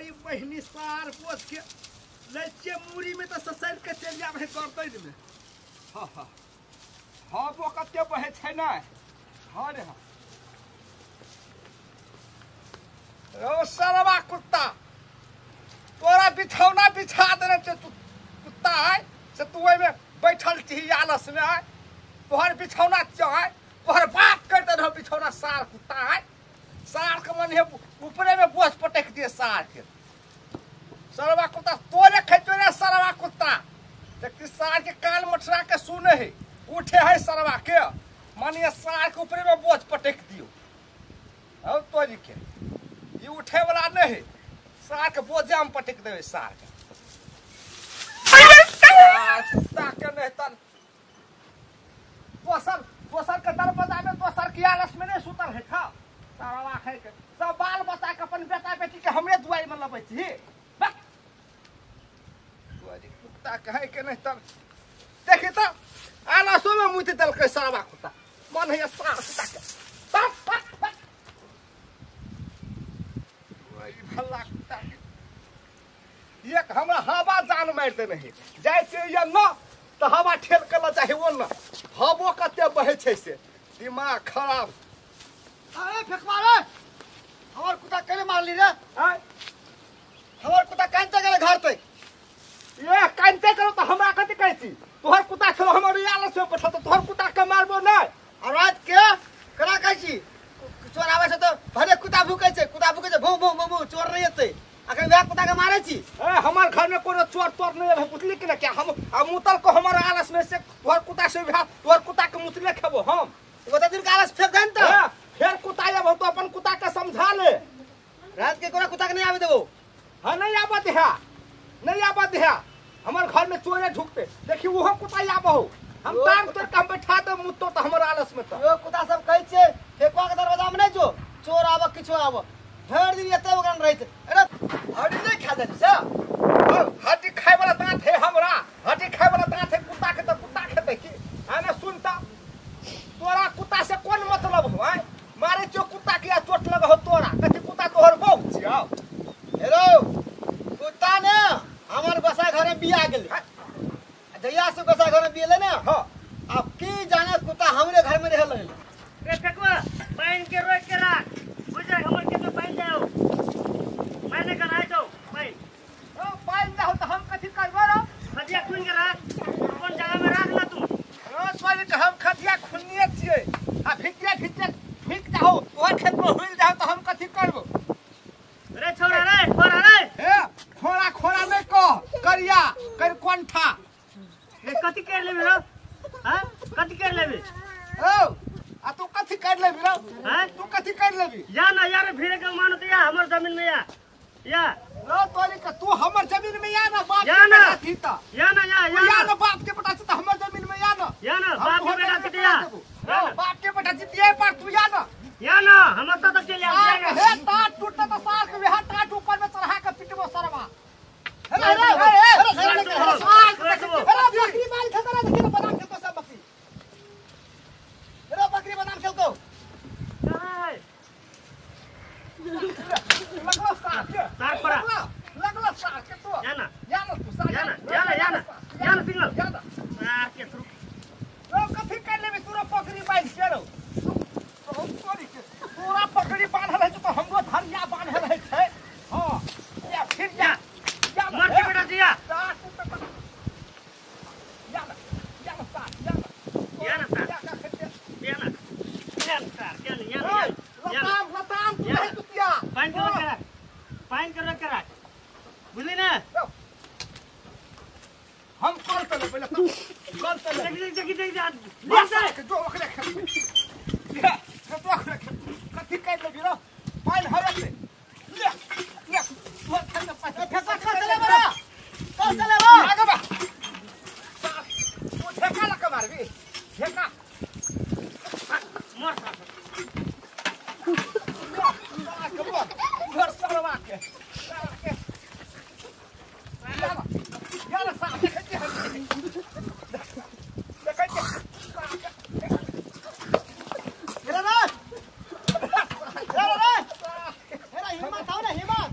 तोरी बहिनी सार पोस के लै छियै मूड़ी में त ससैर के चलि जाब है गर्दैन में। हां हां हबो कते बहे छै नै। हां रे हां रो सरवा कुत्ता तोरा बिछौना बिछा देने छै तू कुत्ता है से तू ओहिमे बैठल छी आलस में है। तोहर बिछौना चाहे तोहर बाप कर दे बिछौना सार कुत्ता है। सार के मन है ऊपरे में बोझ पटक दिए सार के। सरवा कुत्ता तोरे खेतो रे सरवा कुत्ता। देखी सार के कान मठरा के सुने है उठे है सरवा के मानिए सार के ऊपरे में बोझ पटक दियो। अब तोरी के ये उठे वाला नहीं है सार के बोझे हम पटक देवे सार के। कुत्ता के नहीं तन दोसर दोसर के दरवाजा में दोसर के आलस में नहीं सुतल है था सरवा खाए के सब बाल बच्चा के अपन बेटा बेटी के हमरे दुआई में लबै छी। कुत्ता कहे के नहीं तब देखी त आलसो में मुति देलकै सरवा कुत्ता मन है सार कुत्ता के बक बक बक भला कुत्ता के एक हमरा हवा जान मारि देने है जाइ छै या न त हवा ठेल के ल चाहे ओ न हवो कते बहे छै से दिमाग खराब। अरे फेकवा रे हमर कुत्ता केले मारली रे? आय हमर कुत्ता कानते गेले घर पे। ये कानते करो त हमरा कथि कहै छी? तोहर कुत्ता छलो हमर आलस में बैठल त तोहर कुत्ता के मारबो नै। आ रात के करा कहै छी चोर आबै छै त भले कुत्ता भूकै छै, कुत्ता भूकै छै भू भू भू भू चोर नै एतै। अखन वएह कुत्ता के मारै छी। ए हमर घर में कोनो चोर तोर नै एबै बुझली कि नै? क्या हम आ मुतल को हमर आलस में से तोहर कुत्ता से भा तोहर कुत्ता के मुतले खेबो हम। ओता दिन के आलस फेंक देन त फेर कुत्ता आबो तो अपन कुत्ता के समझा ले। रात के कोना कुत्ता के नहीं आबे देबो। हां नहीं आबत है नहीं आबत है हमर घर में चोरे ढुकते देखी ओहो कुत्ता आबो हम टांग तोड़ के हम बैठा दे मुतो त हमर आलस में त। यो कुत्ता सब कहै छै फेकवा के दरवाजा में नहीं जो चोर आबो किछो आबो भरि दिन एते ओकरा रहै छै। अरे हड्डी नहीं खा जाइ छै। हड्डी खाय वाला दांत है हमरा, हड्डी खाय वाला दांत है कुत्ता के त कुत्ता खेतै की? हां ना सुनता तोरा कुत्ता से कोन मतलब हो? आय मारे छो कुत्ता के चोट लग हो तोरा कथि कुत्ता तोहर बहु छियौ। हेलो कुत्ता ने हमर बसा घर में बिया गेलै। जहिया से बसा घर में बियले ने हां अब की जाने कुत्ता हमरे घर में रहे लगले। रे फेकवा पानी के रोक के राख बुझे हमर के तो पानी जाओ मैंने कराय दो पानी। ओ पानी जाओ त हम कथि करबो रे? खदिया खुन के राख कोन जगह में राख ना तू। ओ सोरी त हम खदिया खुनिए छियै आ भितिया भितिया ठीक जाओ तोहर खेत में हुइल जाओ त हम कथि करबो? रे छोरा रे छोरा रे ए खोरा खोरा नै कह करिया कर कोंठा रे कथि कर लेबे रो? हां कथि कर लेबे? ओ आ तू कथि कर लेबी रो? हां तू कथि कर लेबी? या ना यार भीड़ के मानो त या हमर जमीन में या या रो तोरी के तू हमर जमीन में या ना बाप या ना थी त या ना या या ना बाप के बेटा छी त हमर जमीन में या ना या ना बाप के बेटा छी या बाप के बेटा छी ते पर तू या ना या ना हमर त चल या हे टाट टूटत त सार के वेहा टाट ऊपर में चढ़ा के पिटबो सरवा। अरे अरे अरे बकरी मार खतरा देखि बादाम खेलको सब बकरी। अरे बकरी बादाम खेलको कहां है? लगलो सार के सार पड़ा लगलो सार के तो या ना या ना तू सार या ना या ना या ना या ना सिंगल या ना सार के थ्रू रो कथि कर लेबी तोरा पकड़ी बांध के रो हम तोरी के तोरा पकड़ी बांधल है तो हमरो धरिया बांधल है छै। हां या फिर जा या मर के बेटा जिया या ना या ना सार या ना या ना सार या ना या ना सार या ना या ना लताम लताम तू नहीं कुतिया पानी के रोक पानी के रोक के राख बुझली ना? हम कॉल कर पहले कॉल कर देख देख देख देख के जो ओकरे ले जो ओकरे कथि कर लेबी रो? पानी हरे ले ले ले तू ठंडा पानी फेकवा कल चले बरा कल चले बा आगे बा तू ठेका लगा मारबी ठेका मर घर सरवा के या ना साफ देखै छी देखै छी हेरा रे हेरा रे हेरा हिम्मत आओ ना हिम्मत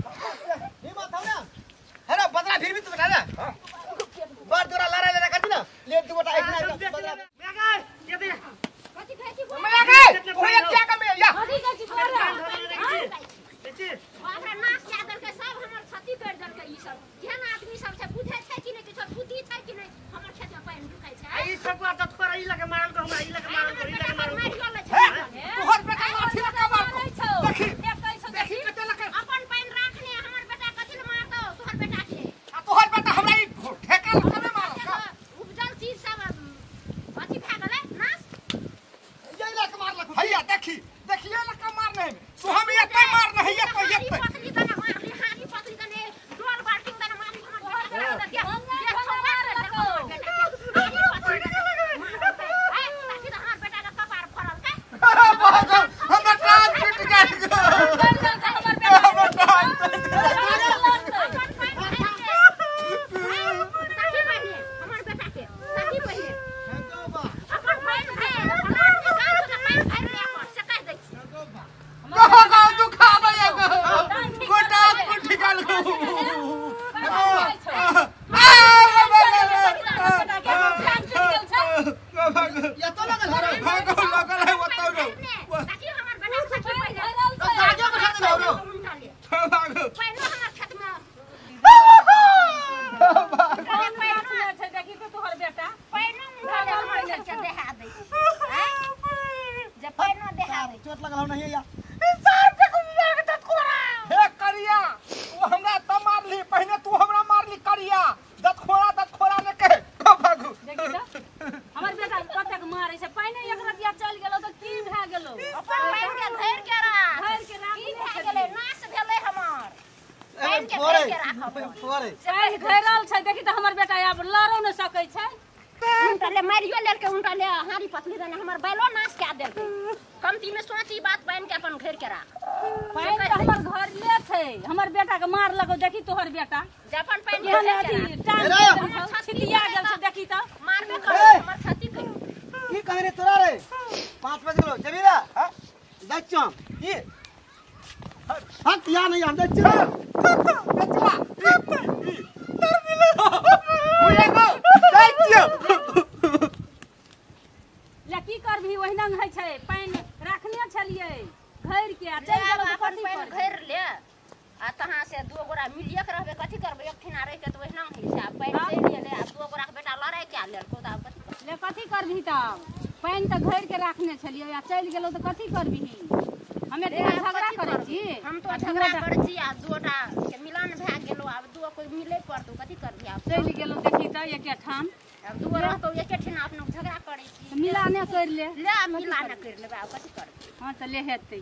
हिम्मत एते मार नहीं एते एते पतली दने मारली हारी पतली दने डोल बाल्टी दने मारली हमर बेटा के हमर टांग टूट गेल हमर टांग हमर बेटा के साथी पहिले अपन पानि भरि हमर पानि भरि ले अपन से कहि दै छी कहो गाँव दुखाबै गोटा टूट गेल या तो लगल हरो लगल है ओतौ रो हमर बेटा के साथी पहिले गाजो के साथ हरो पहिनो हमर खेत में देखी तो तोहर बेटा पहिनो उठा हमर खेत के देहा दै छी जे पहिनो देहा दै चोट लगल हो नहीं या हे करिया तू हमरा त मारली पहिने तू हमरा मारली करिया दतखोरा दतखोरा ने कह भागू देखी तो हमर बेटा कतेक मारै छै पहिने एक रतिया चल गेलो त की भए गेलो अपन पानि के धरि के राख धरि के राख की भए गेलै नाश भेलै हमर पानि के धरि के राख फोड़े पानि घैरल छै देखी त हमर बेटा आब लड़ो नै सकै छै उनटा ले मारियो लेलकै उनटा ले हारी पतली दने हमर बैलो नाश कए देलकै कमती में सोची बात पानि के अपन घेर के राख पानि त हमर घर ले छै हमर बेटा के मारलको देखी तोहर बेटा जे अपन पानि केहन अथी टांग छितिया गेल छै देखी त मारबे करू हमर छाती के की कहे रे तोरा रे 5 बज गेलो जेबी रे हां जाइ छियौ हम की हट या नहीं हम जाइ छियौ बचवा जाइ छियौ ले की करबी ओहिना होइ छै पानि राखने छलियै घैर के आ चलि गेलो अपन कथी पानि करबै घेर ले आ तहाँ से दू गोरा मिलिए के रहबै कथी करबै एक ठिना रहि के तऽ ओहिना होइ छै आ पानि चलि गेलै आ दू गोरा के बेटा लड़ाइ कए लेलको तऽ आब कथी करबै ले कथी करबही तब पानि तऽ घैर के राखने छलियै आ चलि गेलो तऽ कथी करबही हमे तेरा झगड़ा करै छी हम तो झगड़ा करै छी आ दूटा के मिलन भए गेलो आब दू कोइ मिलै पड़तौ कथी करबही आब चलि गेलो देखी तऽ एके ठाम आब दू रहतौ एके ठिना अपनो झगड़ा करै छी मिलाने करि ले ले मिलाने करि लेबै आब कथी करबै हां तऽ ले हेतै।